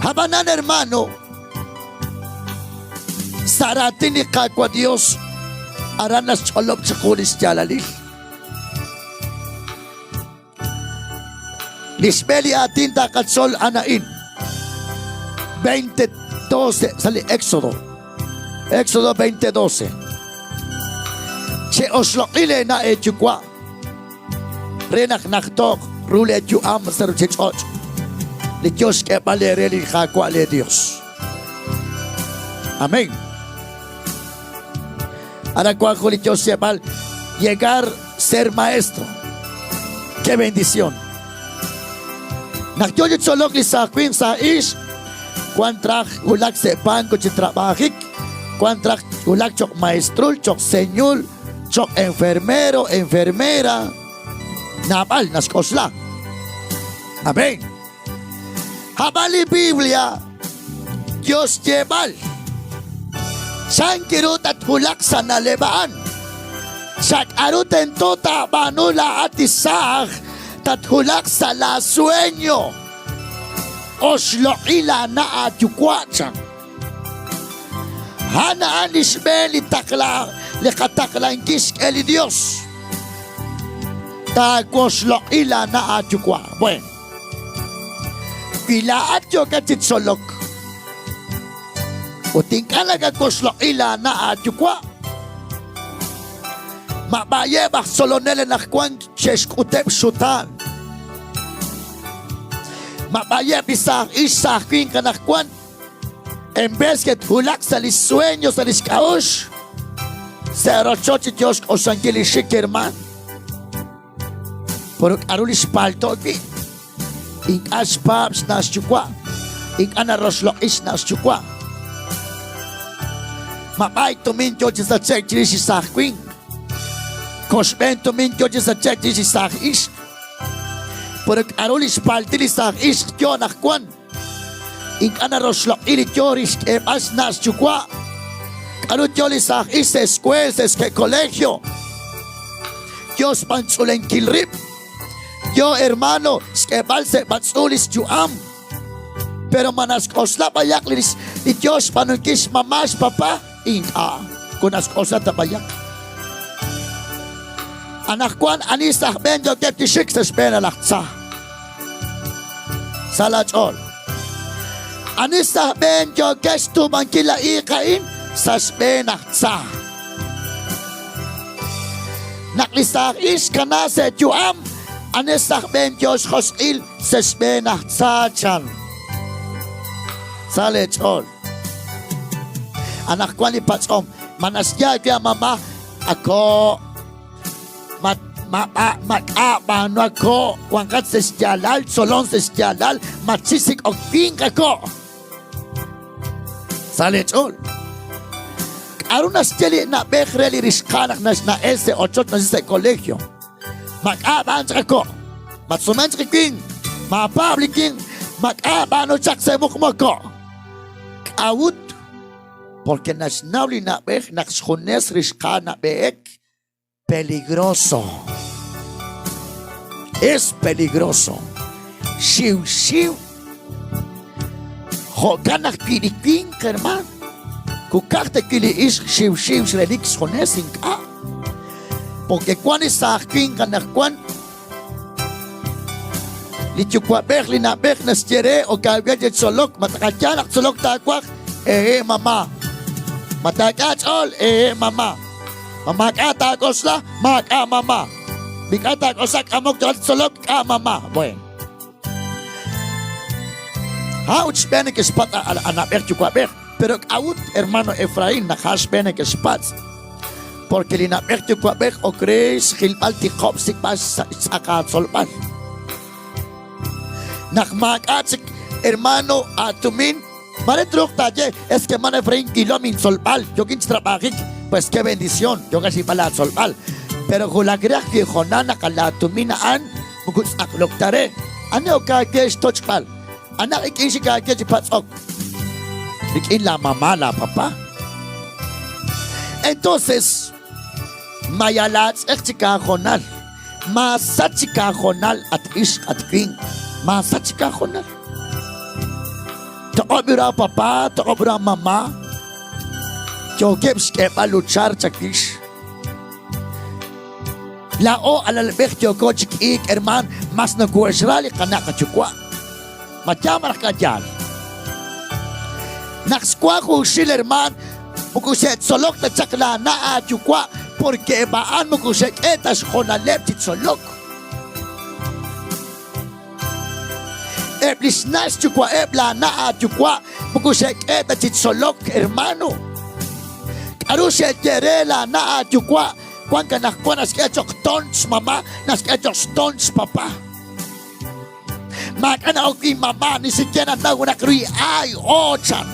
Ab'anan hermano, sa' raatin li Qaawa' Dios aran naxch'olob' chiqu li xyaalalil. Li xb'een li aatin taqatzol a'an a'in. 20:12 sa' li Éxodo. Éxodo 20:12. Che'oxloq'i leena' eeyuwa' re naq najto'q ru leeyu'am sa' ruuchich'och' li yo xk'eeb'al eere li Qaawa' leeYos. Amén. Aran wank jun li yo xyeeb'al llegar ser maestro. ¡Qué bendición! Naq yo chi tzolok li saaj winq saaj ixq, wan traj wulak sa' banco chi trabajik, wan traj wulak choq' maestrul, choq' señul, choq' enfermero, enfermera. Naab'al naxk'oxla. Amén. Ab'an li Biblia yo xyeeb'al chan ru tatwulaq sa' na'leb' a'an. Sa' k'aru tento taab'aanu laa'at li saaj tatwulaq sa' laa sueño. Oxloq'i laana' aayuwa' chan. A'an a'an li xb'een li taqla li qataqlankil xk'e li Dios. Taawoxloq'i laana' aayuwa'. Bueno. Wi laa'at yookat chi tzolok ut ink'a' nakawoxloq'i laana' aayuwa', mab'ayeb' aj tzolonel anaqwan xe'xk'uteb' xxutaan. Mab'ayeb' li saaj ixq saaj winq anaqwan en vez que twulaq sa' li sueño sa' li xk'a'uxl sa' rochoch chi yo xk'oxlankil li xik hermaan. Pero k'aru li xpalto' wi'? Ink'a' xpaab' xna' xyuwa'. Ink'a' naroxloq'i xna' xyuwa'. Mab'ay tumin yo chi sache'k chirix li saaj winq. Koxb'een tumin yo chi sache'k chirix li saaj ixq. Pero k'aru li xpaltil li saaj ixq yo anaqwan? Ink'a' naroxloq'i li yo rixk'eeb'al xna' xyuwa'. K'aru yo li saaj ixq sa' escuel, sa' colegio? Yo xb'antz'ulenkil rib'. Yo hermano xk'eeb'al sa' b'atz'uul li xyu'am. Pero ma naxk'oxla b'ayaq li li yo xb'aanunkil xmama xpapa? Ink'a'. Ku naxk'oxla ta b'ayaq. Anaqwan ani sa' aj b'een yookeb' chi xik sa' xb'een laj tza. Sa' laach'ool. Ani sa' aj b'een yookex xtuub'ankil la iiq a'in? Sa' xb'een aj tza. Naq li saaj ixq xkana sa' yu'am, ani sa' aj b'een yoo xjosq'il sa' xb'een aj tza chan. Sa' leech'ool. Anaqwan li patz'om, ma naxye aawe a mama ako ma ma ma k'a' b'aanu ako wanqat sa' xyaalal tzolon sa' xyaalal ma chisik'ok winq ako. Sa' leech'ool. K'aru naxye li na'b'ej re li rixqa'al naq naxna'el sa' ochoch naxye sa' colegio? Mak'a' b'aan chaq ako. Matsumen chaq li winq. Maapaab' li winq. Mak'a' b'aanu chaq sa' muqmoko. K'a'ut? Porque naxnaw li na'b'ej naq xjunes rixqa'al nab'ehek peligroso. Es peligroso. Xiw xiw. Jo'kan ajwi' li winq, hermaan. Kukaj ta wi' li ixq xiw xiw xrelik xjunes ink'a'. Porque wan li saaj winq anaqwan li yuwa'b'ej li na'b'ej naxye re ok aawe chi tzolok ma taqayaal naq tzolok taawaj ehe mama ma taak'a ch'ool ehe mama ma maak'a' taak'oxla maak'a' mama mik'a' taak'oxla k'amok chaq tzolok k'a' mama bueno ha ut xb'een neke'xpatz' anab'ej yuwa'b'ej pero k'a'ut hermano Efraín naq ha xb'een neke'xpatz' Porque li na'b'ej yuwa'b'ej ok re xjilb'al tiqob' xsik'b'al xtz'aq aatzolb'al. Naq maak'a' chik hermano aatumin, mare truuq taaye, es que man Efraín kilom intzolb'al, yookin chi trabajik, pues qué bendición, yookin xsik'b'al aatzolb'al. Pero wulak re ajwi' jonal naq laatumin a'an moko tz'aqlok ta re. Ani ok aawe xtoch'b'al? Anaq ik'in xik aawe chi patz'ok? Rik'in la mamá, la papá. Entonces, mayalaatz'eq chik aajonal, maasach chik aajonal at ixq at winq, maasach chik aajonal. Toq'ob' ru papá, toq'ob' ru mamá. Yookeb' xk'eeb'al luchar chawix. Laa'o alalb'ej yooko chi k'iik, hermaan, mas nokohe'xra li qana' qayuwa'. Ma yaal malaj k'a' yaal? Naq xwank junxil, hermaan, moko xe'tzolok ta chaq laana' aayuwa' porque eb' a'an moko xe'k'e ta xhoonaleb' chi tzolok. Eb' li xna' xyuwa'eb' laana' aayuwa' moko xe'k'e ta chi tzolok, hermano. K'aru xe'ye re laana' aayuwa' wank anaqwan naxk'e cho'q toont xmama, naxk'e cho'q xtoont xpapa. Maak'a' na'ok wi' mama, ni siquiera naw naq ru ay o chan.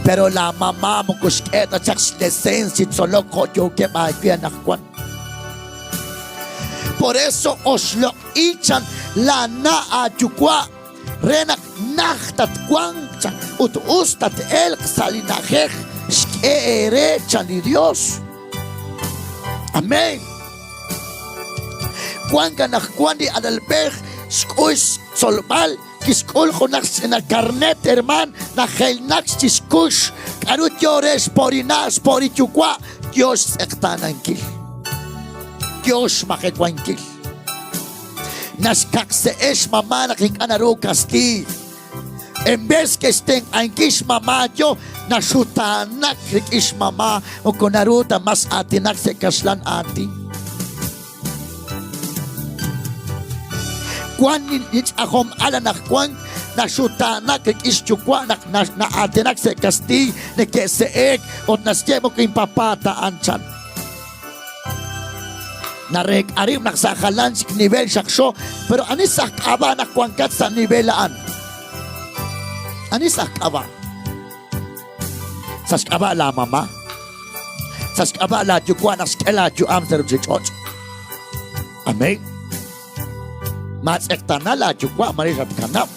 Pero la mamá moko xk'e ta chaq xleseens chi tzolok jo' yookeb' aawe anaqwan. Por eso oxloq'i chan laana' aayuwa' re naq najt tatwanq chan ut us tat-elq sa' li na'ajej xk'e eere chan li Dios. Amén. Wank anaqwan li alalb'ej xk'ul xtzolb'al kixk'ul junaq xch'ina karnet hermaan najelnak chi xkux k'aru yo re xpo'rina' xpo'ri yuwa' yo xtz'eqtaanankil yo xmajewankil naxkaqse'e xmama naq ink'a' naru kastiig en vez ke xtenq'ankil xmama yo naxutaanak rik'in xmama moko naru ta mas aatinak sa' kaxlan aatin Wank li ch'ajom al anaqwan naxutaanak rik'in xyuwa' naq na'aatinak sa' kastiiy neke'se'eek ut naxye moko inpapa ta a'an chan. Nareek'a rib' naq sa' jalan chik nivel xaqxo, pero ani sa' k'ab'a' naq wankat sa' nivel a'an? Ani sa' k'ab'a'? Sa' xk'ab'a' laamama, sa' xk'ab'a' laayuwa' naq xk'e laayu'am sa' ruuchich'och'. Amén. Maatz'eqtaana laayuwa' mare xatkanab'.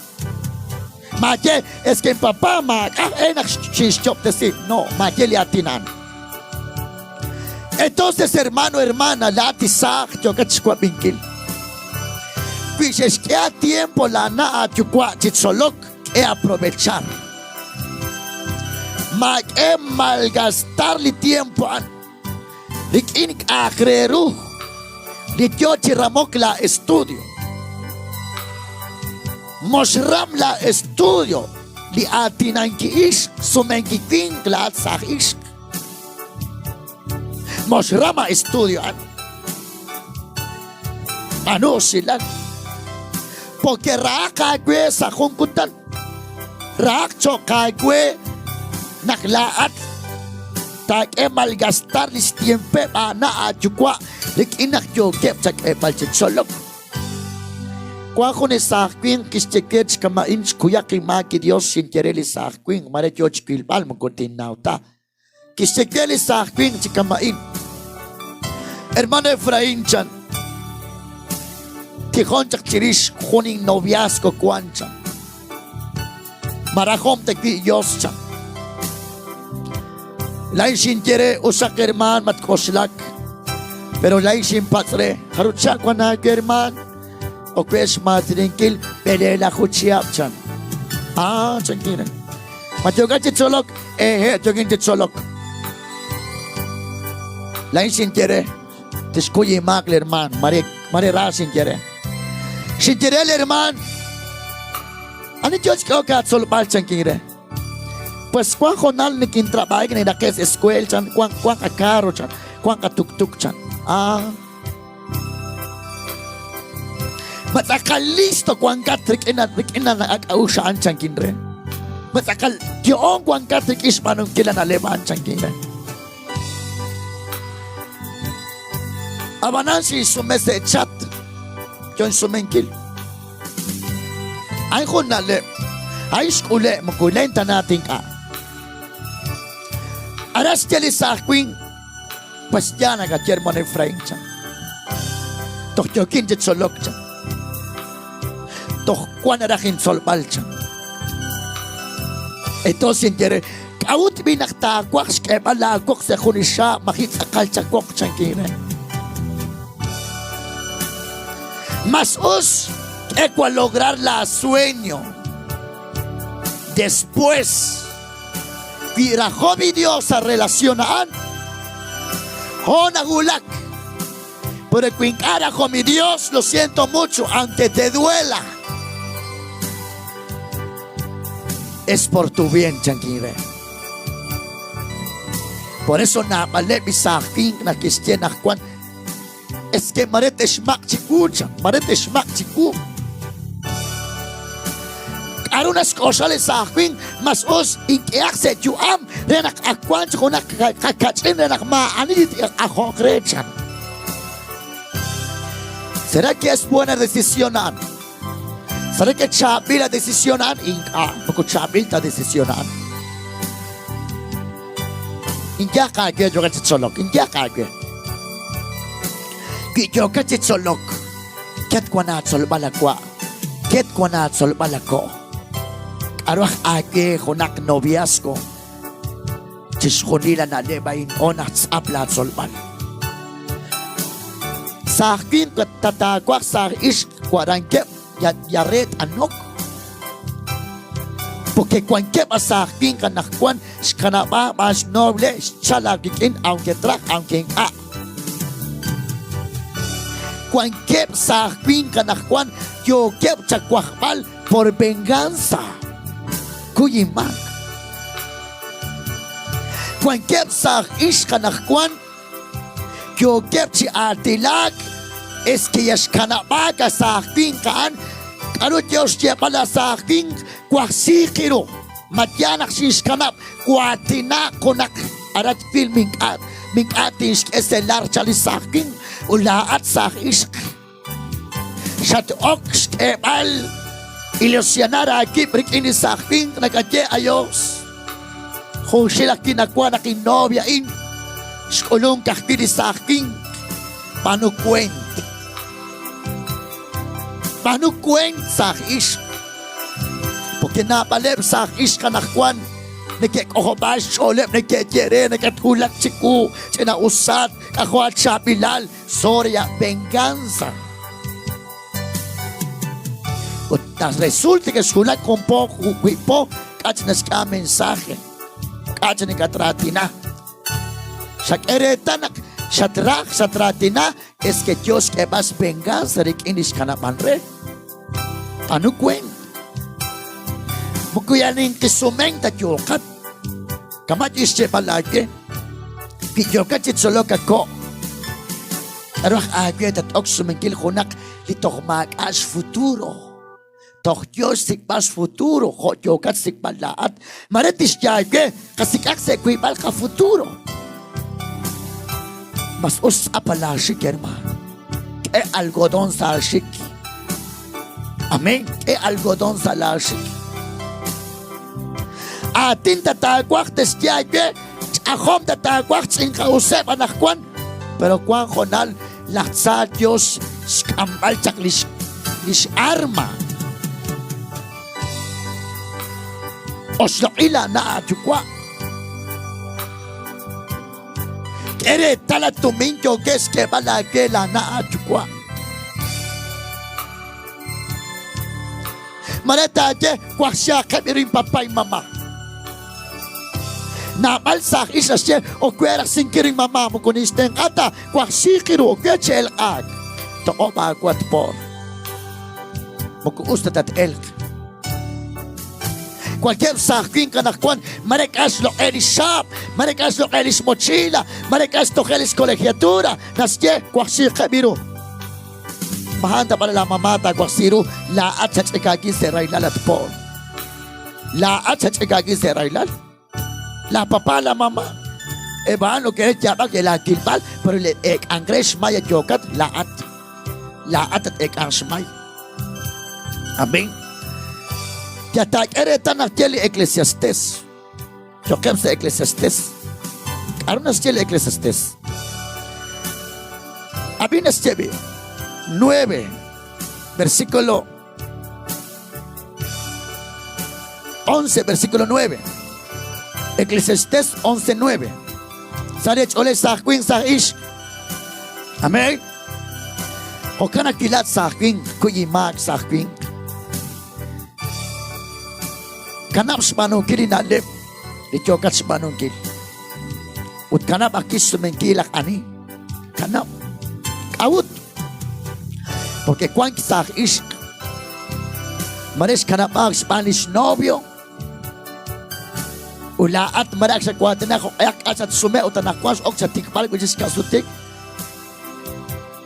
Maaye, es que papá maak'a' e naq xinxyob'tesi. No, maaye li aatin a'an. Entonces, hermano, hermana, laa'at li saaj yookat xwab'inkil. Wi xe'xk'e aatiempo laana' aayuwa' chi tzolok, K'e aprovechar. Maak'e malgastar li tiempo a'an rik'in k'a'aq re ru li yoo chi ramok laa estudio. Moxram laa estudio li aatinanki ixq, sumenki winq laa'at saaj ixq. Moxram a estudio a'an. B'aanu usilal. Porque rahaq aawe sa' jun kutan. Rahaq cho'q aawe naq laa'at taak'e malgastar li xtiempeb' aana' aayuwa' rik'in naq yookeb' chak'eeb'al chi tzolok. Wank jun li saaj winq kixye we chi kama'in xkuyaq inmaak li Dios xinye re li saaj winq mare yoo chi wilb'al moko tinnaw ta. Kixye we li saaj winq chi kama'in, Hermano Efraín chan, tijon chaq chirix jun innoviazgo wan chan. Ma rajom ta wi' Dios chan. Laa'in xinye re, usaq hermaan, matk'oxlak. Pero laa'in xinpatz' re, jarub' chihab' wan aawe hermaan? Ok we xmaatininkil b'eleelaju chihab' chan. Ah, chankin re. Ma yookat chi tzolok? Ehe, yookin chi tzolok. Laa'in xinye re, tixkuy inmaak li hermaan, mare, mare ra xinye re. Xinye re li hermaan, ani yoo chi k'ehok aatzolb'al chankin re. Pues wan hoonal nikintrab'ajik ninraqe' sa' escuela chan, wan wan qacarro chan, wan qatuktuk chan. Ah. Ma tz'aqal listo wankat rik'in rik'in ak'a'uxl a'an chankin re. Ma tz'aqal yo'on wankat rik'in xb'aanunkil a na'leb' a'an chankin re. Ab'anan xinsume sa' chat yon xsumenkil. A'in jun na'leb'. A'in xk'ule' moko len ta naat ink'a'. Aran xye li saaj winq Pues yaal nakaye hermano Efraín chan. Toj yookin chi tzolok chan. Toj wan naraj intzolb'al chan. Entonces xinye re, k'a'ut b'i naq taawaj xk'eeb'al laawoq sa' jun li xaab' maji' tz'aqal chawoq chankin re. Mas us k'e wa lograr la sueño. Después, wi rajom li Dios sa' relación a'an, jo' nawulak. Pero wi ink'a' rajom li Dios, lo siento mucho, aunque te duela, es por tu bien, chankin re. Por eso naab'aleb' li saaj winq naq kixye naq wan Es que mare te'xmaq' chiwu, chan, mare te'xmaq' chiwu. K'aru naxk'oxla li saaj winq? Mas us ink'ehaq sa' yu'am re naq ak wank chi junaq qakach'in re naq maa'ani li tq'ajo'q re, chan. ¿Será que es buena decisión a'an? ¿Será que chaab'il la decisión a'an? Ink'a', moko chaab'il ta decisión a'an. Inyaq aawe yookat chi tzolok, inyaq aawe. Wi yookat chi tzolok, ket wan aatzolb'al awa', ket wan aatzolb'al ako'. K'aru aj aawe junaq noviazgo? Chixjunil a na'leb' a'in on aj tz'ap laatzolb'al. Saaj winq tataawaj saaj ixq warankeb' ya re t'anok. Porque wankeb' a saaj winq anaqwan xkanab'a b'aan xnoble xchal aawik'in aunque traj aunque ink'a'. Wankeb' saaj winq anaqwan yookeb' chawajb'al por venganza. Kuy inmaak. Wankeb' saaj ixq anaqwan yookeb' chi aatilaak es que ya xkanab'aak a saaj winq a'an k'aru yo xyeeb'al a saaj winq wajsiiq ru ma yaal naq xinxkanab' waatinaq junaq arat wil mink'a' mink'a' tinxk'e selar cha li saaj winq ut laa'at saaj ixq xat-ok xk'eeb'al ilusionar aawib' rik'in li saaj winq nakaye ayos Junxil ajwi' nawank naq innovia a'in xk'ulunk ajwi' li saaj winq. B'aanu kuent. B'aanu kuent saaj ixq. Porque naab'aleb' saaj ixq anaqwan neke'k'ojob'aak xch'ooleb' neke'ye re nakatwulak chiwu ch'ina'usat k'ajo' achaab'ilal soria venganza. Ut naq resulta que xwulak jun po wiib' po k'a' chi naxk'e mensaje k'a' chi nakatraatina xak'e reetal naq xatraj xatraatina es que yo xk'eeb'al xvenganza rik'in li xkanab'an re b'aanu kuent moko yal ninkisumen ta yooqat kama' chi xyeeb'al aawe wi yookat chi tzolok ako' K'aru aj aawe tat-ok xsumenkil junaq li toj maak'a' xfuturo? Toj yo xsik'b'al xfuturo jo' yookat xsik'b'al laa'at. Mare tixye aawe, qasik'aq sa' wiib'al qafuturo. Mas us tz'apa laaxik, hermano. K'e algodón sa' aaxik. Amén. K'e algodón sa' laaxik. Aatin tataawaj te'xye aawe, ch'ajom tataawaj ch'inqa'useb' anaqwan. Pero wank hoonal laj tza yo xk'amb'al chaq lix lix arma. Oxloq'i laana' aayuwa'. K'e reetal a tumin yookeb' xk'eeb'al aawe laana' aayuwa'. Mare taaye wajxaqeb' ru inpapa inmama. Naab'al saaj ix naxye ok we rajsinkil ru inmama moko ninxtenq'a ta wajxiiq ru ok we chi elq'aak. Toq'ob' aawat por. Moko us ta tat-elq. Wankeb' saaj winq anaqwan mare k'a' xloq'e li xaab', mare k'a' xloq'e li xmochila, mare k'a' xtoje li xcolegiatura, naxye wajxiiqeb' ru. Maa'an ta b'ar laamama taawajsi ru, laa'at xach'ik aawib' sa' rahilal at po'on. Laa'at xach'ik aawib' sa' rahilal. Laapapa, laamama, eb' a'an noke'yaab'ak e laakilb'al, pero li eek'ank re xmay yookat, laa'at. Laa'at tat-eek'anq xmay. Amén. Ya taak'e reetal naq ye li Eclesiastés. Yo'qeb' sa' Eclesiastés. K'aru naxye li Eclesiastés? Ab'i naxye b'i. 9, versículo 11, versículo 9. Eclesiastés 11, 9. Sa' ch'oolej saaj winq saaj ixq. Amén. Jo'kan naq kilat saaj winq, kuy inmaak saaj winq. Kanab' xb'aanunkil li na'leb' li yookat xb'aanunkil. Ut kanab' ajwi' xsumenkil laj ani. Kanab'. K'a'ut? Porque wank saaj ixq. Mare xkanab'aak xb'aan li xnovio. Ut laa'at mare ak xawaatina jo'q'ehaq k'a' xatsume ut anaqwan x'ok chatikb'al wi' chik xka'sutik.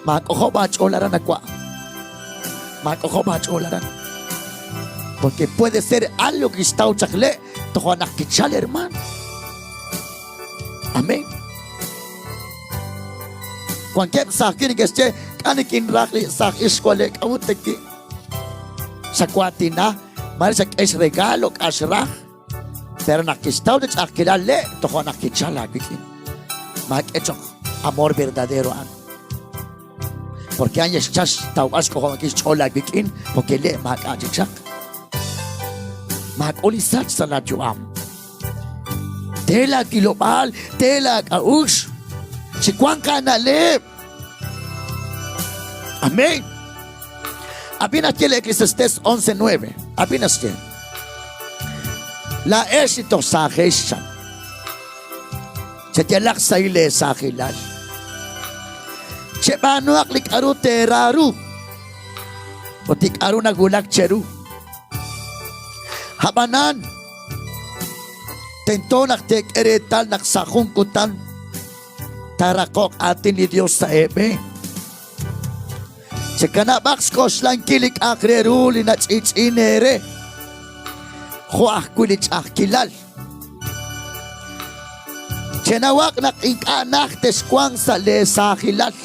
Maak'ojob' aach'ool aran awa'. Maak'ojob' aach'ool aran. Porque puede ser algo kixtaw chaq le' toja' naq kichal hermano. Amén. Wankeb' saaj neke'xye k'a' nikinraj li saaj ixq wale' k'a'ut teki xawaatina mare xak'e xregalo k'a' xraj. Pero naq kixtaw li ch'a'ajkilal le', toja' naq kichal aawik'in. Maak'e choq' amor verdadero a'an. Porque a'an xchal xtawb'al xk'ojob'ankil xch'ool aawik'in, porque le' maak'a' chik chaq. Maak'ul li sach sa' laa yu'am. Te laa kilob'aal, te laa k'a'uxl, chi wanq aana'leb'. Amén. Apenas tiene Eclesiastés 11.9. Apenas tiene. Laa'ex li toj saajex chan. Cheyalaq sahil leesaajilal. Cheb'aanuhaq li k'aru teera ru ut li k'aru nawulak cheru. Ab'anan, tento naq teek'e reetal naq sa' jun kutan taaraqoq aatin li Dios sa' eeb'een. Chekanab'aq xk'oxlankil li k'a'aq re ru li nach'i'ch'i'in eere, jo' ajwi' li ch'a'ajkilal. Chenawaq naq ink'a' najt texwanq sa' leesaajilal.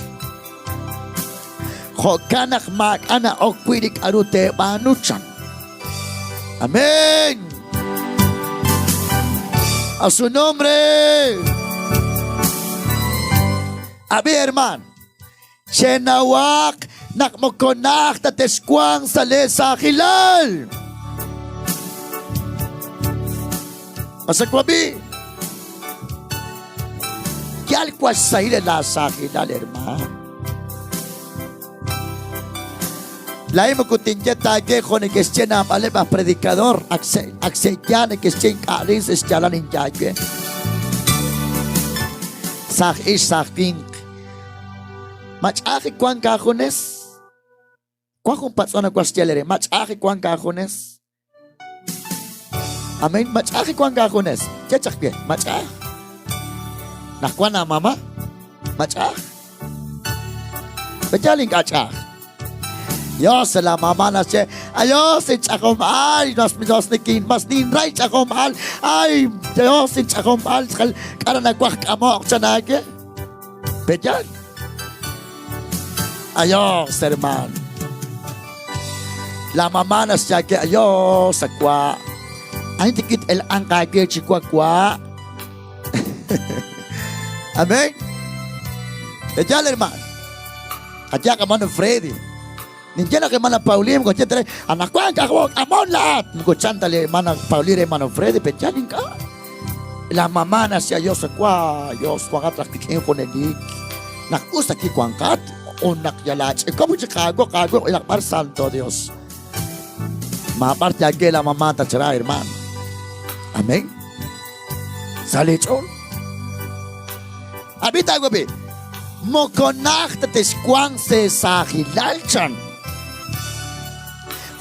Jo'kan naq maak'a' na'ok wi' li k'aru teeb'aanu, chan. Amén. A su nombre. Ab'i, hermano. Chenawaq naq moko najt ta texwanq sa' lee saajilal. Masakwabi. Yal wa xsahil laa saajilal, hermaan. Laa'in moko tinye ta aawe jo' neke'xye naab'aleb' aj predicador, ak se'yaal neke'xye ink'a' rin sa' xyaalal ninye aawe. Saaj ix, saaj winq. Ma ch'a'aj wank aajunes? Wank jun patz'om nawaj xye eere. Ma ch'a'aj wank aajunes? Amén. Ma ch'a'aj wank aajunes? Ye chaq we, ma ch'a'aj? Naq wank aamama, ma ch'a'aj? Pe'yaal ink'a' ch'a'aj? Dios, la mamá naxye, Dios, inch'ajom ay, Dios, Dios, nikin, mas ninray ch'ajom al, ay, Dios, inch'ajom al, k'a'ru nawaj k'amoq chanaake. Pe'yaal? Adios, hermano. La mamá naxye aawe, Adios, akwa. Ani tikit elq'anq aawe chi wakwa. Amén. Pe'yaal, hermano. Qayaaq hermano Freddy. Ninye naq hermana Paulina moko ye ta re, anaqwan k'ajb'o k'amon laa'at. Moko chan ta li hermana Paulina hermano Freddy, pe'yaal ink'a'. La mamá naxye Dios wa, Dios wanqat raj wik'in junelik. Naq us ta kiwanqat, ut naq yal aach'ikom chi qaawa' qaawa' naq b'ar santo Dios. Maab'ar yaake la mamá tachra, hermano. Amén. Sa li ch'ool. Ab'i taawab'i. Moko najt ta texwanq sa' saajilal chan.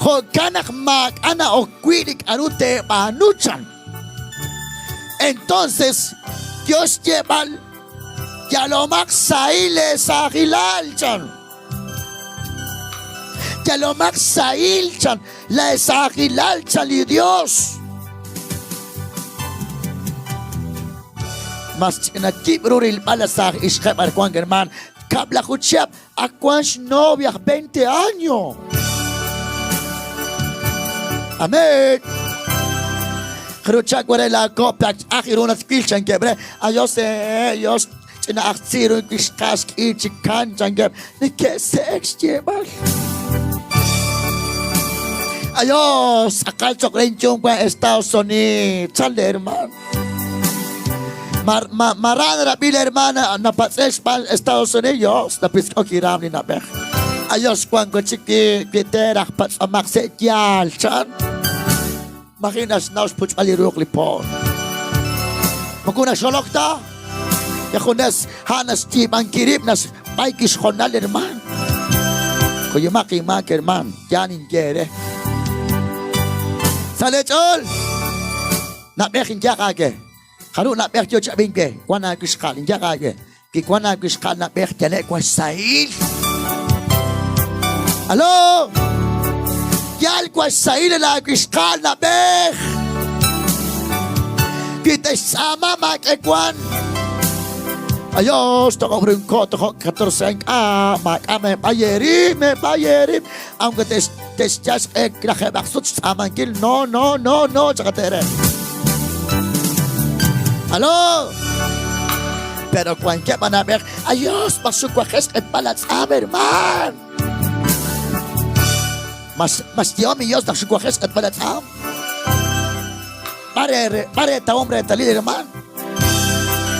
Jo'kan naq maak'a' na'ok wi' li k'aru teeb'aanu chan. Entonces, yo xyeeb'al, yalomaq xsahil leesaajilal chan. Yalomaq xsahil chan leesaajilal chan li Dios. Mas ch'ina yib' ru rilb'al la saaj ixqeb' b'ar wank hermaan, kab'laju chihab' ak wank xnovia aj 20 año. Amén. Jruchak ware la ko' ak aj iru natwil chankeb' re. Ayos eh, Dios ch'ina aj tzi ru kixqax k'i chi kan chankeb'. Neke'se'ek xyeeb'al. Ayos, tz'aqal choq' re inyum wan Estados Unidos. Chal hermano. Mara narab'i la hermana napatz'e xb'aan Estados Unidos, napisk'ok iram li na'b'ej. Ayos wan wi chik wi te raj patz'omaq se' yaal chan. Maji' naxnaw xpuch'b'al li ruq li poon. Moko naxolok ta. Yajunes ha' naxyiib'anki rib' naxb'ay kixjonal hermaan. Kuyumaq inmaak hermaan, yaal ninye eere. Sa' lee ch'ool nab'ej inyaq aawe. Jaru' nab'ej yo chi ab'ink we, wan aawixqal inyaq aawe. Kiwan aawixqal nab'ej yale' wan xsahil. Alo! Yal wan xsahil laawixqal nab'ej. Wi te'xtz'aama maak'e wan. Ayos, toq'ob' rinko, tojo' 14 años. Ah, maak'a' meeb'ay eerib', meeb'ay eerib'. Aunque te'xyal xq'e rajeb'aq sut xtz'aamankil, no, no, no, no, chaqateere. Alo! Pero wankeb' anab'ej, ayos, mas xuwajex q'etb'al atz'aam, herman. Mas, mas yehom mi Dios naq xuwajex q'etb'al atz'aam. Bare, bare tawom reetalil, herman.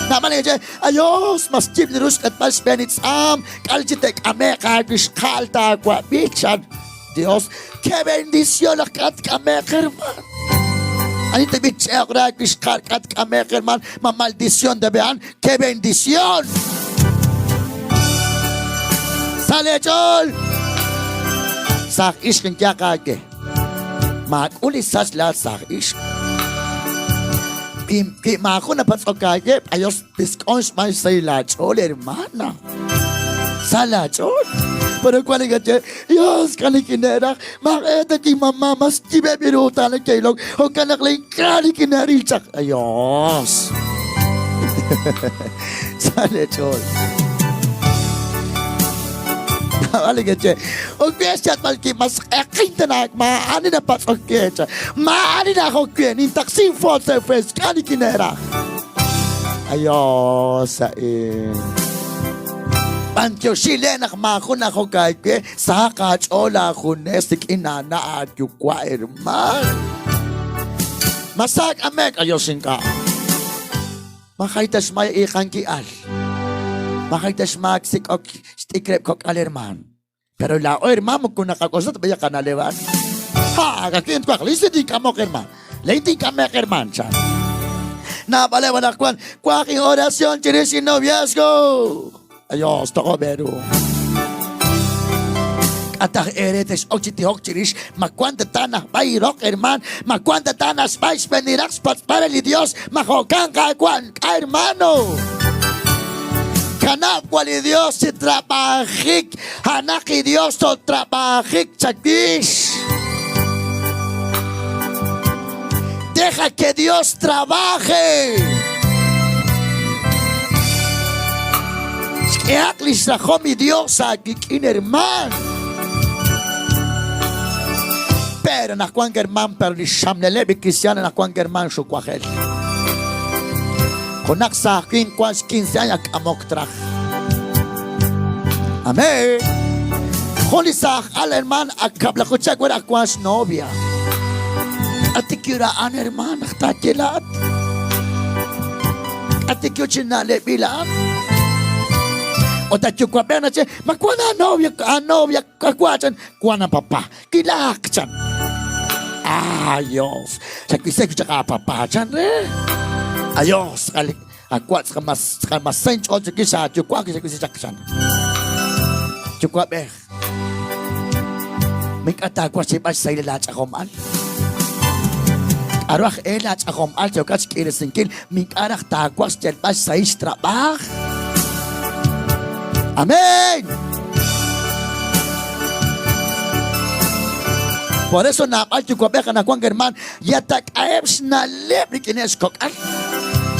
Naab'al neke'xye, Ayos, mas yib' li ru xq'etb'al xb'een li tz'aam, k'al chi te'k'ame'q aawixqa'al taawab'i, chan Dios. ¡Qué bendición naq k'a tk'ame'q, herman! Ani teb'i ch'e'oq re aawixqa'al k'a tk'ame'q, herman? Ma maldición de vean, ¡qué bendición! Sa' leech'ool! Saaj ixq inyaq aawe. Maak'ul li sach laat saaj ixq. Wi maajun napatz'ok aawe, ayos pisk'on xb'aan xsahil laach'ool, hermana. Sa laach'ool. Pero wan li kache, Dios, k'alikine'raj, maaq'e ta kinmamá, mas yib'eb' ru ta neke'ilok, jo'kan naq ink'a' nikine'ril chaq. Ayos. Sa leech'ool. Vale que che. Oke xchatb'al mas q'eqin ta maa'ani napatz'ok kecha. Maa'ani najok nintaqsin fotse fes k'ani kineraj. Ayos sa'in. B'antioxi le naq maajun najok aawe sahaq aach'ool aajunes rik'in aana' aayuwa' herman. Masaak amek ayos ink'a'. Majay ta xmay iiqanki al. Majay ta xmaak sik'ok xt'ikreb' kok'al herman. Pero laa'o herman moko naqak'oxla ta b'aya qana'leb'an. Ha, kakin twaq, listo tink'amoq herman. Lein tink'ameq herman chan. Naab'aleb' anaqwan waq oración chirix innoviazgo. Ayos, toq'ob' eeru. K'ataj eere tex'ok chi tijok chirix ma wan ta ta najb'ay roq herman, ma wan ta ta naxb'ay xb'eeniraq xpatz'b'al re li Dios, ma jo'kan qaawa' k'a hermano. Kanab' wa li Dios chi trab'ajik, a'anaq li Dios totrab'ajik chawix. Deja que Dios trabaje. Xk'ehaq li xrajom li Dios aawik'in, herman. Pero naq wank herman, pero li xxamleleb' li kristiaan naq wank herman xuwajel. Junaq saaj winq wank xquince años ak k'amok traj. Amén. Jun li saaj al herman ak kab'laju chak wer ak wank xnovia. K'atikira'an herman naq taaye laa'at. K'atikyu chi na'leb'il a'an. Ut at yuwa'b'ej naxye, ma wan aanovia, aanovia, kawa' chan, wan apapá. Kilaaq chan. Ayos. Xawisek chaq aapapá chan re. Ayos. Awa' tz'aqal inch'ool chikix aayuwa' kixawisi chaq chan. Yuwa'b'ej, ma ink'a' taawaj xyeeb'al xsahil laach'ajom'al? K'aru aj e laach'ajom'al yookat xk'iiresinkil? Ma ink'a' raj taawaj xyalb'al xsahil xtrab'aaj? Amén. Por eso naab'al yuwa'b'ej anaqwan hermaan yatak'aheb' xna'leb' rik'ineb' xkok'al.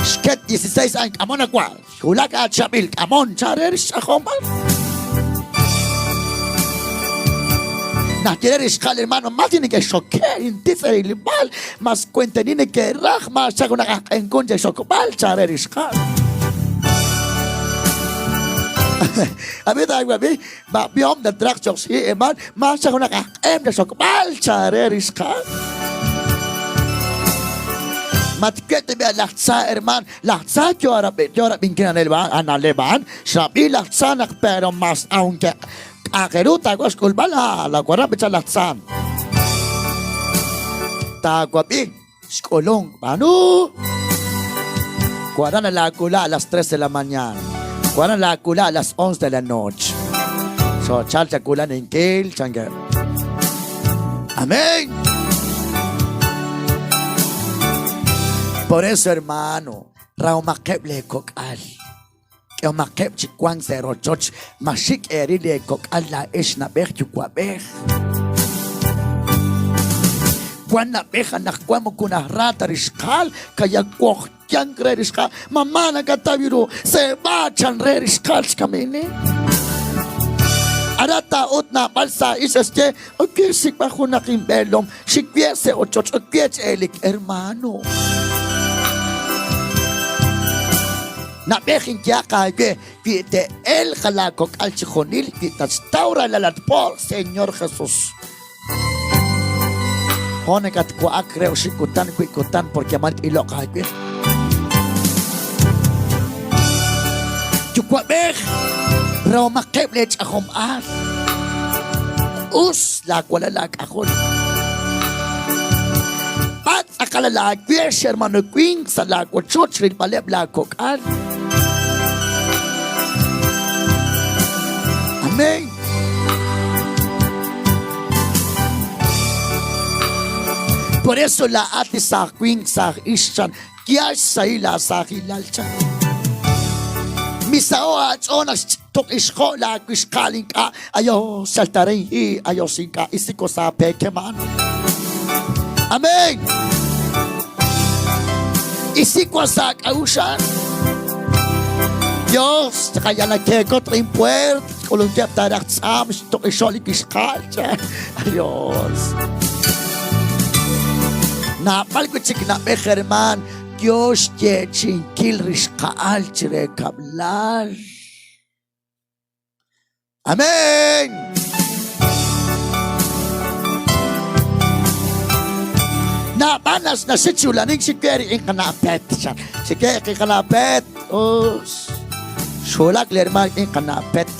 Xket 16 años, k'amon awa', xwulak aachab'il, k'amon chare xch'ajomb'al. Naq ye re rixqal hermano, mas neke'xoke' intitz' rilb'al, mas cuenteni neke'raj, mas chaq junaq aj q'enkun che'xokb'al chare rixqal. Ab'i taawab'i, ma b'ihom tatraq cho'q xhi hermano, mas chaq junaq aj q'em che'xokb'al chare rixqal. Matwe' tib'i laj tza hermano, laj tza yo rab'inkil ana'leb' a'an, xrab'i laj tza naq pero mas aunque k'a'aq ru taawaj xk'ulb'al, ah, la warab' cha laj tza. taawab'i xk'ulunk. B'aanu! Waran laakula a las 3 de la mañana. Waran laakula a las 11 de la noche. So, chal chakula ninkil, change. Amén. Por eso, hermano, rahomaqeb' lee kok'al. K'ehomaqeb' chi wank sa' rochoch, ma xik' eeril leekok'al laa'ex na'b'ej yuwa'b'ej. Wank na'b'ej anaqwan moko najra ta rixqal, kayawojyank re rixqal, mamá nakataw ru, seeb'a chan re rixqal xkamini. Aran taa'ut naab'al sa' ix xye, ok xsik'b'al junaq inb'eelom, xikwie sa' ochoch, ok chi elik, hermano. Na'b'ej inyaq aawe wi te'elq laakok'al chi junil wi tatxtaw ralal at por Señor Jesús. Jo nakatwa'ak re oxib' kutan wi kutan porque mal t'iloq aawe. Yuwa'b'ej, rahomaqeb' leech'ajom aal. Us laawalal laak'ajol. Patz' tz'aqal laawex, hermano winq, sa' laawochoch rilb'aleb' laakok'al. Amén. Por eso laat li saaj winq, saaj ix chan, yaal xsahil laasaajilal chan. Misaho' aach'ool naq xtuq'ixqo' laawixqa'al ink'a' ayo saltaré hi ayos ink'a' isiko sa peekem a'an. Amén. Isik wan sa' k'a'uxl a'an. Dios, chaqayalakekot rik'in puert, xk'ulunkeb' taaraj tz'aam, xtuq'ixo' li wixqa'al chan. Dios. Naab'al wi' chik na'b'ej hermaan yo xyeechi'inkil rixqa'al chire kab'lal. Amén. Naab'al nas naxik chi ulanink xik we rik'in qana' Pet chan. Xik we rik'in qana' Pet. Us. Xwulak li hermaan rik'in qana' Pet.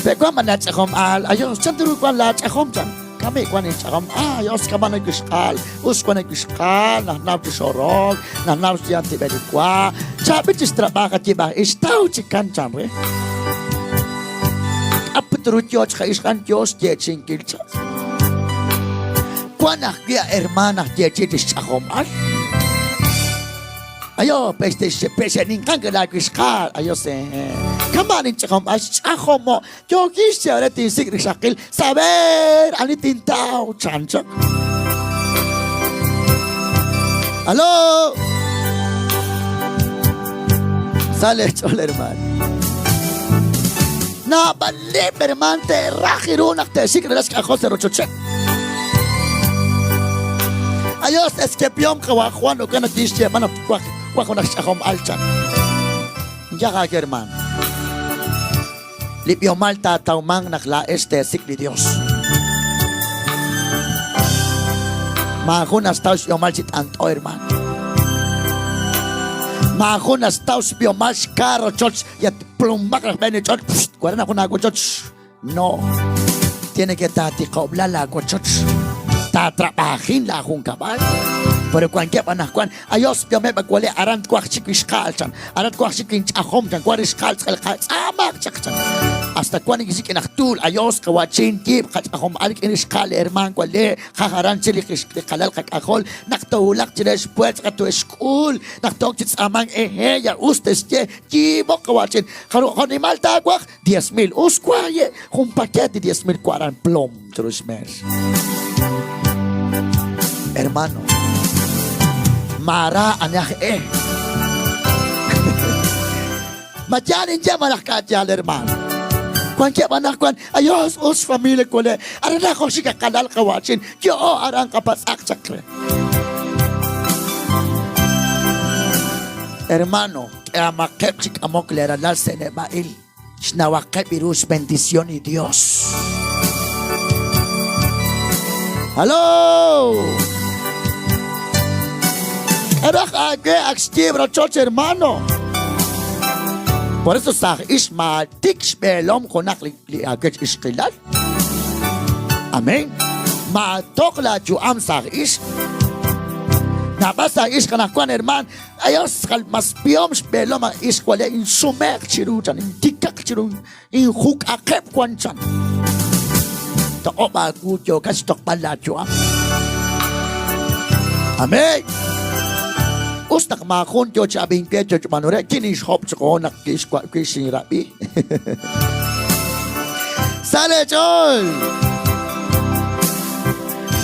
Pe wan ma nach'ajom aal. Ayos, chan ru wan laach'ajom chan. Kami wan inch'ajom. Ah, ayos kama nakixqaal. Us wan nakixqaal. Najnaw chi xorok. Najnaw xyan tib'el li wa. Chaab'il chi xtrab'aaj atib'aj. Ixtaw chi kan chan re. K'aput ru yo chqa ixqan yo xyeechi'inkil chan. Wan ajwi' a hermaan aj yeechi' chi xch'ajom'al. Ayo, pexe'ninqank laawixqaal. Ayo, se. Kama' ninch'ajom'al xch'ajomo'. Yookix chi are tinsik' rixaqil. Saber, ani tintaw, chan chaq. Alo. Sale xch'ool, hermano. Naab'aleb' hermaan te'raj ru naq te'xik' ralal xk'ajol sa' rochocheb'. Ayos, eskepiom qawa' Juan ukan naq tixyeeb'al naq twaj waj junaq xch'ajom'al chan. Yaj aawe hermaan. Li b'ihomal taatawmanq naq laa'ex teesik' li Dios. Maajun naxtaw xb'ihomal chi t'ant'o hermaan. Maajun naxtaw xb'ihomal xka rochoch yat plumbaq raj b'een li ch'och. Waran jun aawochoch. No. Tiene que taatiqob'la laawochoch. Taatrab'ajin laajunkab'al. Pero wankeb' anaqwan, ayos b'ihomeb' awale aran twaj chik wixqa'al chan. Aran twaj chik inch'ajom chan. Wan rixqa'al tz'aqal qatz'aamaq chaq chan. Hasta wan nikixik naq tuul ayos qawachin yiib' qach'ajom al rik'in rixqa'al li hermaan wale jaj aran chi li qalal qak'ajol naq toowulaq chire xpuert qatu'exk'ul naq took chi tz'aamank ehe ya us te'xye yiib'oq qawachin jo'nimal taawaj 10,000. Us waye jun paquete 10,000 kwaran plom chiru xmeex. Hermano, maara ani aj e. Ma yaal inye malaj k'a' yaal hermano. Wankeb' anaqwan, ayos us familia wale. Aran aj xik qalal qawachin. Yo'o aran qapatz'aq chaq re. Hermano, k'ehamaqeb' chi k'amok leeralal sa' neb'a'il. Xnawaqeb' ru xbendición li Dios. Hello! K'aru aj aawe ak xyiib' rochoch, hermano? Por eso saaj ix maatik xb'eelom junaq li aawech ixqilal. Amén. Maatoq laayu'am saaj ixq. Naab'al saaj ixq anaqwan hermaan, ayos tz'aqal mas b'ihom xb'eelom aj ixq wale insume'q chiru chan, intikaq chiru, injuk'aqeb' wan chan. Toq'ob' aawu yookat xtoqb'al laayu'am. Amén. Us naq maajun yo chi ab'ink we yo xb'aanu re, kinixhob' chiqu naq kixinrab'i. Sa' leech'ool!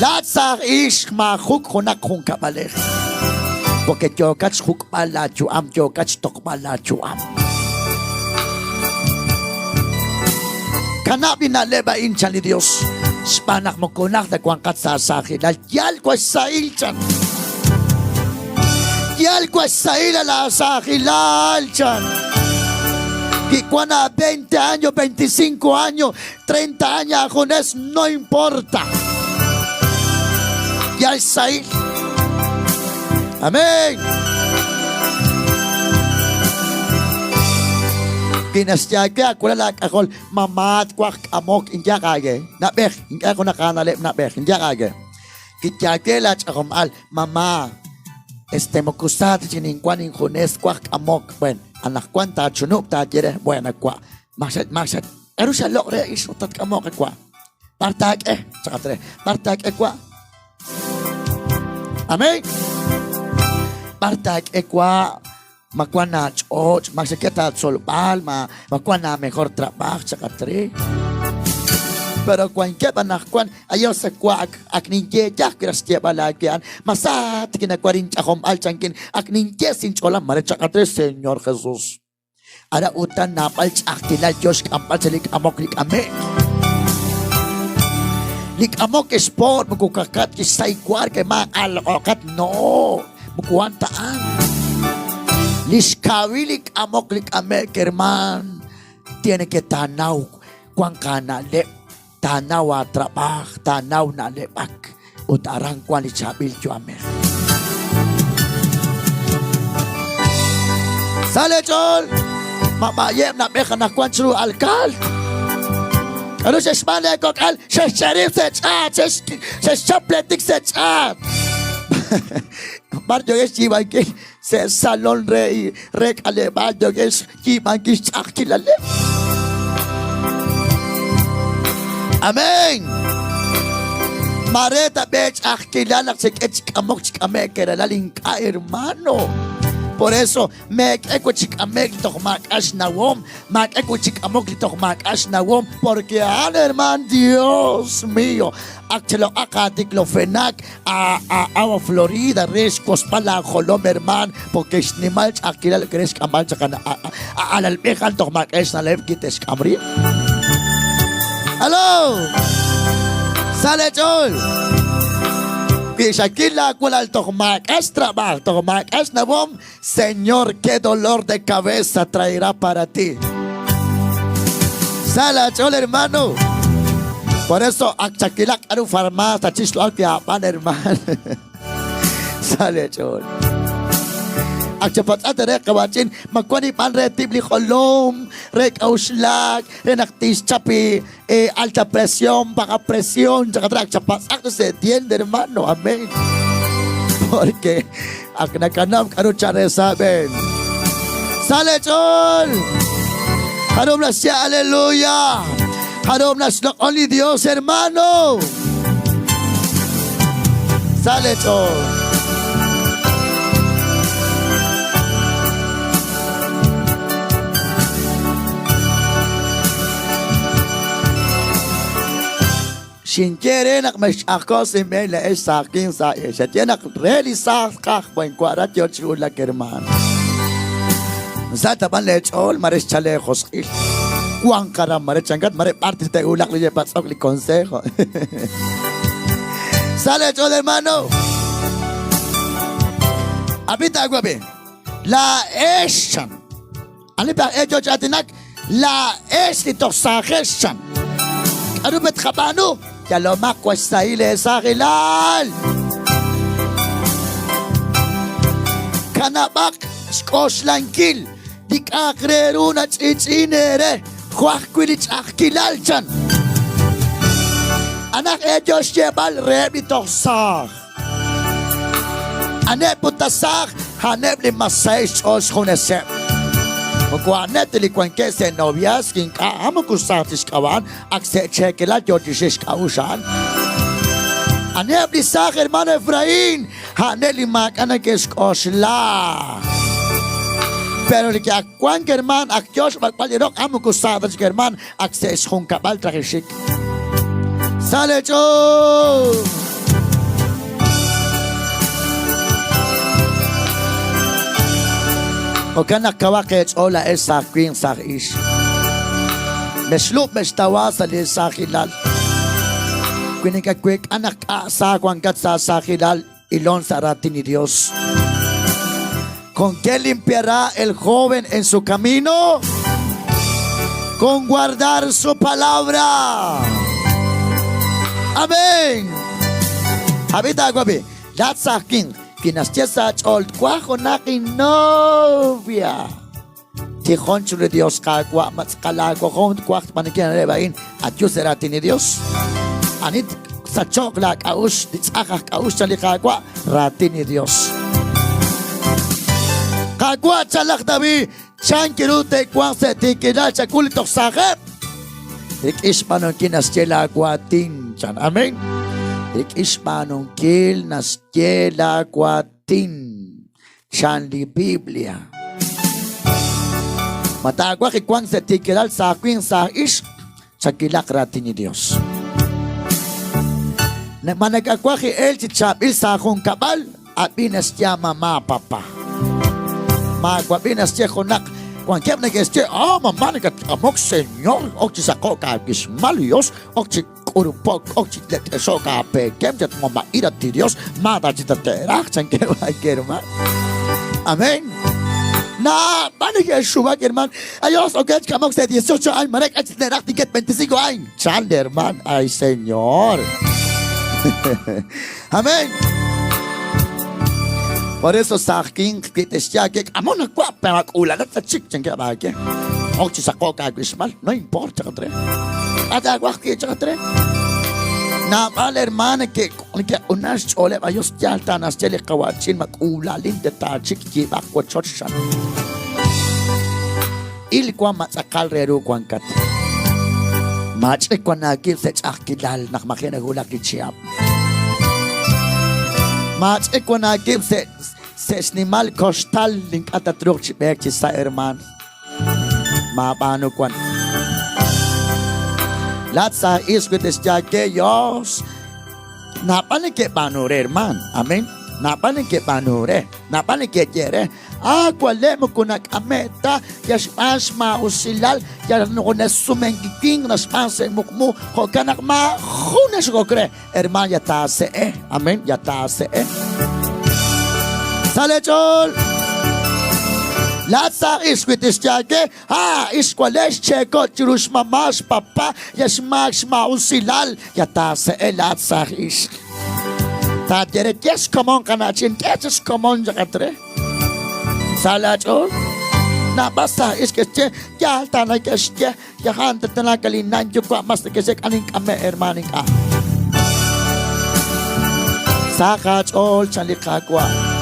Laat saaj ixq maajuk' junaq junkab'alej. Porque yookat xjuk'b'al laayu'am, yookat xtoqb'al laayu'am. Kanab' li na'leb' a'in, chan li Dios, xb'aan naq moko najt ta wanqat sa' saajilal, yal wa xsahil, chan. Yal wa xsahil laasaajilal, chan. Kiwan a 20 años, 25 años, 30 años aajunes, no importa. Yal xsahil. Amén. Kinaxyaake aawalal aak'ajol, mamá twaj k'amok inyaq aawe. Na'b'ej, ink'a' junaq aana'leb' na'b'ej, inyaq aawe. Kiyaake laach'ajom'al, mamá, este moko sa ta chi ninwan injunes twaj k'amok. Bueno, anaqwan taachunub' taaye re, bueno wa', ma xa ma xa k'aru xaloq' re ix ut tatk'amoq wa'. B'ar taak'e, chaqat re, b'ar taak'e wa'. Amén. B'ar taak'e wa', ma wan aach'och', ma xak'e taatzolb'al, ma ma wan aamejor trab'aaj, chaqat re. Pero wankeb' anaqwan, ayo sa wa' ak ak ninye yaj wi' raj xyeeb'al aawe a'an, ma sa tik nawar inch'ajomb'al chankin, ak ninye sa' inch'oolam, mare chaqat re, Señor Jesús. Ara utan naab'al ch'a'ajkilal yo xk'amb'al sa' li k'amok li k'ame'k. Li k'amok xpo't moko kaqat kixsay wark ma alq'oqat no, moko wan ta a'an. Li xkawil li k'amok li k'ame'k hermaan tiene que taanaw wank aana'leb', taanaw aatrab'aaj, taanaw na'leb'ak ut aran wank li chaab'il yu'amej. Sa' leech'ool, ma b'a'yeb' nab'ej anaqwan chiru alkaal. K'aru xe'xb'aan leekok'al? Xe'xch'erib' sa' ch'aat, xe'xchap pleetik sa' ch'aat. B'ar yookex xyiib'ankil sa' salon re re k'aleb'aal yookex xyiib'ankil xch'a'ajkilaleb'. Amén. Mare tab'e ch'a'ajkilal naq xek'e chi k'amok chi k'ame'k eralal ink'a' hermano. Por eso, meek'e wi' chi k'ame'k li toj maak'a' xnawom, maak'e wi' chi k'amok li toj maak'a' xnawom, porque a'an herman Dios mío, ak chaloq'aq aadiklofenak Agua Florida re xkosb'al laajolom hermaan porque xnimal ch'a'ajkilal re xk'amb'al chaq alalb'ej a'an toj maak'a' xna'leb' ki te'xk'am rib'. Halo! Sa leech'ool! Wi xakil laawalal toj maak'a' xtrab'aaj, toj maak'a' xnawom, Señor, qué dolor de cabeza traerá para ti. Sa laach'ool, hermano. Por eso, ak chakilaq k'aru farmacia chixlo'al wi ab'an, hermano. Sa leech'ool. Ak chapatz'at re qawa'chin, ma wan ib'an re tib' li jolom, re k'a'uxlak, re naq tixchap eh, alta presión, baja presión, chakatra, ak chapatz'aq se entiende, hermano. Amén. Porque ak nakanam k'aru chare saben. Sa leech'ool. Harom naxye aleluya. Harom naxloq'on li Dios, hermano. Sa leech'ool. Xinye re naq mexch'ajko' sa' inb'een laa'ex saajin sa' xaye naq re li saaj qaj buen wa'rat yo chi wulak hermaan. Sa tab'an leech'ool mare xchal eejosq'il. Wank aran mare chankat mare b'ar te'wulaq li patz'ok li consejo. Sa leech'ool hermano. Ab'i taawab'i. Laa'ex chan. Ani pe aj e yo chi aatinak? Laa'ex li toj saajex chan. K'aru pe tqab'aanu? Yalomaq wa xsahil eesaajilal. Kanab'aq xk'oxlankil li k'a'aq re ru nach'i'ch'i'in eere jo' ajwi' li ch'a'ajkilal chan. Anaq eeyo xyeeb'al reheb' li toj saaj. Aneb' ut saaj, a'aneb' li mas saheb' xch'ool xjuneseb'. Moko a'aneb' ta li wankeb' sa' noviazgo ink'a' a'an moko saaj ta xk'ab'a' a'an, ak sa' cheekelal yoo chi xik xk'a'uxl a'an. Aniheb' li saaj hermano Efraín? A'aneb' li maak'a' neke'xk'oxla. Pero li ak wank hermaan, ak yoo xb'ak'b'al li roq, a'an moko saaj ta chik hermaan, ak sa' xjunkab'al traj xik. Sa' lee ch'ool! Jo'kan naq kawaq eech'ool laa'ex saaj winq saaj ixq. Mexlub' mextawa sa' lee saajilal. Wi nakaweek'a naq k'a' sa wankat sa' saajilal, ilon sa' raatin li Dios. ¿Con qué limpiará el joven en su camino? Con guardar su palabra. Amén. Habita agwabi. Lahat sa akin, kinasya sa ch'ol, twaj junaq novia. Tijon chiru li Dios, Qaawa', ma tz'aqal aawajom twaj xb'aanunkil na'leb' a'in, ayu sa' raatin li Dios. Ani tsacho'q laak'a'uxl, li tz'aj aj k'a'uxl chan li Qaawa', raatin li Dios. Qaawa', chan laj David, chan kiru te'wanq sa' tiikilal chakul li toj saajeb'. Rik'in xb'aanunkil naxye laawaatin, chan. Amén. Rik'in xb'aanunkil naxye laawaatin. Chan li Biblia. Ma taawaj li wank sa' tiikilal sa' winq sa' ixq, chawilaq raatin li Dios. Ma nakawaj elk chi chaab'il sa' junkab'al, ab'i naxye mamá papá. Maawab'i naxye junaq wankeb' neke'xye, ah, mamá nakatk'amok señor, ok chi saqo'k aawixmal Dios, ok chi k'urupok, ok chi let'exo'k aapeekem, chatmama'ir at Dios, maata chi tate'raj, chankeb' herman. Amén. Naab'al neke'xuwak herman. Ay Dios, ok, k'amok sa' 18 años, marek ach te'raj tinket 25 años. Chan herman, ay Señor. Amén. Por eso saaj winq wi te'xye aawe k'amon awa' pero ak'uulanat ta chik chankeb' aawe. Ok chi saqo'k aawixmal, no importa chaqat re. K'a' taawaj wi' chaqat re. Naab'al hermana neke'q'una xch'ooleb' ayos yaal ta naxye li qawa'chin ma k'uulalin te taachik yiib'aq wochoch chan. Il wan ma tz'aqal re ru wankat. Maach'ik wan aawib' sa' ch'a'ajkilal naq maji' nawulak li chihab'. Maach'ik wan aawib' sa' sa' xnimal koxtal li ink'a' tatruuq chi b'eek chi sa' hermaan. Maab'aanu wan. Laat sa' ixq wi te'xye aawe, Dios, naab'al neke'b'aanu re, hermaan. Amén. Naab'al neke'b'aanu re. Naab'al neke'ye re. Ah, wale' moko nak'ame' ta yal xb'aan xmaa'usilal, yal junes sumenkiwinq naxb'aan sa' muqmu, jo'kan naq maajun naxokok re. Hermaan, ya taase'e. Amén, ya taase'e. Sa' lee ch'ool. Laat saaj ixq wi tixye aawe, ah, ix wale' xcheeko' chiru xmama' xpapa, yal xmaak xmaa'usilal, ya taase'e laat saaj ixq. Taaye re, Ye xkomon qana'chin, k'e chi xkomon chaqat re. Sa laach'ool. Naab'al saaj ixq ke'xye, yaal ta neke'xye, yajan ta tanaka linna' inyuwa' mas neke'xye k'a nink'ame' hermaan ink'a'. Saq aach'ool chan li Qaawa'.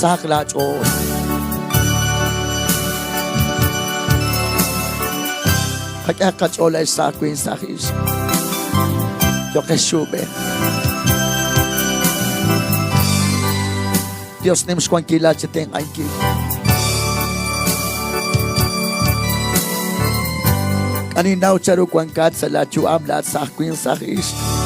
Saq laach'ool. Qak'ehaq qach'ool ex saaj winq saaj ixq. Yo'qex xuub'ej. Dios nim xwankilal chi tenq'ankil. K'aninnaw charu wankat sa' laa yu'am laat saaj winq saaj ixq.